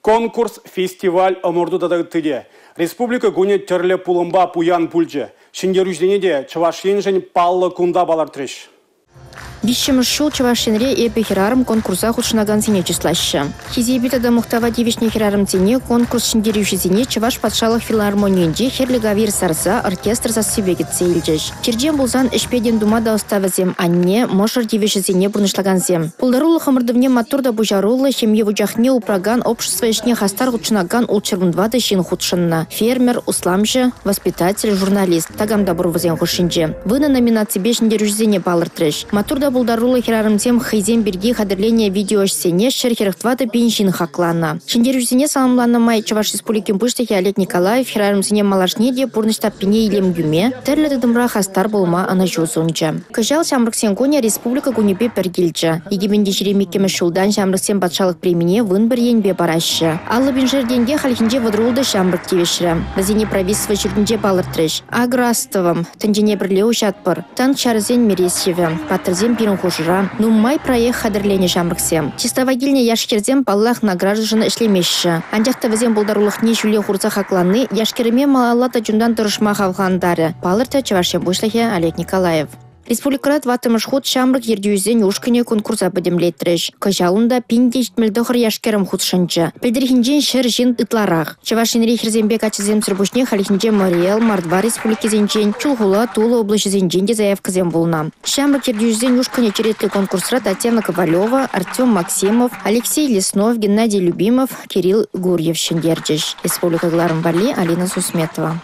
Конкурс, фестиваль, ӑмӑрту тата ытти те. Республика кунӗ тӗрлӗ пулӑмпа пуян пулчӗ. Ҫӗнтерӳҫӗсене те Чӑваш Еншӗн паллӑ кунта палӑртрӗҫ. Виҫҫӗмӗш ҫул Чӑваш Енре «Эпӗ хӗрарӑм» конкурса хутшӑнакансене чыслаҫҫӗ. Хисепе тата мухтава тивӗҫнӗ хӗрарӑмсене, конкурс ҫӗнтерӳҫисене Чӑваш патшалӑх филармонийӗнче хӗрлӗ кавир сарса оркестр сассипе кӗтсе илчӗҫ. Черчен пулсан ӗҫпе тем тума та ӑста вӗсем, анне, мӑшӑр тивӗҫӗсене пурнӑҫлакансем. Пултарулӑх ӑмӑртӑвне маттур та пуҫаруллӑ, ҫемье вучахне упракан, общество ӗҫне хастар хутшӑнакан 614 ҫын хутшӑннӑ. Фермер, усламҫӑ, воспитатель, журналист. Такам та пур вӗсен хушшинче. Вунӑ номинаципе ҫӗнтерӳҫӗсене палӑртрӗҫ. Маттур та пултаруллӑ хӗрарӑмсем хӑйсем пирки хатӗрленӗ видеоӗҫсене 144 пин ҫын хакланӑ. Ҫӗнтерӳҫӗсене саламланӑ май Чӑваш Республикин Пуҫлӑхӗ Олег Николаев хӗрарӑмсене малашне те пурнӑҫ таппине илем кӳме, тӗрлӗ тытӑмра хастар пулма ӑнӑҫу сунчӗ. Кӑҫал Ҫамрӑксен кунӗ Республика кунӗпе пӗр килчӗ. 2022-мӗш ҫултан ҫамрӑксем патшалӑх премине 11 енпе параҫҫӗ. 50 пиншер тенке хальхинче 36 ҫамрӑк тивӗҫрӗ. Вӗсене правительство ҫуртӗнче палӑртрӗҫ. Агроастӑвӑм, тӗнчене пӗрле уҫатпӑр, танк ҫарӗсен мересьевӗ, паттӑрсем пирӗн хушӑра. Нумай проект хатӗрленӗ ҫамрӑксем. Чыслава килнӗ яш-хӗрсем, паллах, наградӑшӑн ӗҫлемеҫҫӗ. Анчах та вӗсен пултарулӑхне ҫӳле хурса хаклани яш-кӗрӗме малалла та чунтан тӑрӑшма хавхалантарӗ, палӑртрӗ Чӑваш Ен Пуҫлӑхӗ Олег Николаев. Республикӑра тӑваттӑмӗш хут ҫамрӑк ертӳҫӗсен ушкӑнӗ конкурса пӗтӗмлетрӗҫ. Кӑҫал унта 1079 яш-кӗрӗм хутшӑнчӗ. Пӗлтӗрхинчен 100 ҫын ытларах. Чӑваш Енри хӗрсемпе каччӑсемсӗр пуҫне хальхинче Мари Эл, Мордва республикисенчен, Чулхула, Тулӑ облаҫӗсенчен те заявкӑсем пулнӑ. Ҫамрӑк ертӳҫӗсен ушкӑнӗ черетлӗ конкурсра Татьяна Ковалева, Артем Максимов, Алексей Леснов, Геннадий Любимов, Кирилл Гурьев ҫӗнтерчӗҫ. Республика кӑларӑм валли Алина Сусметова.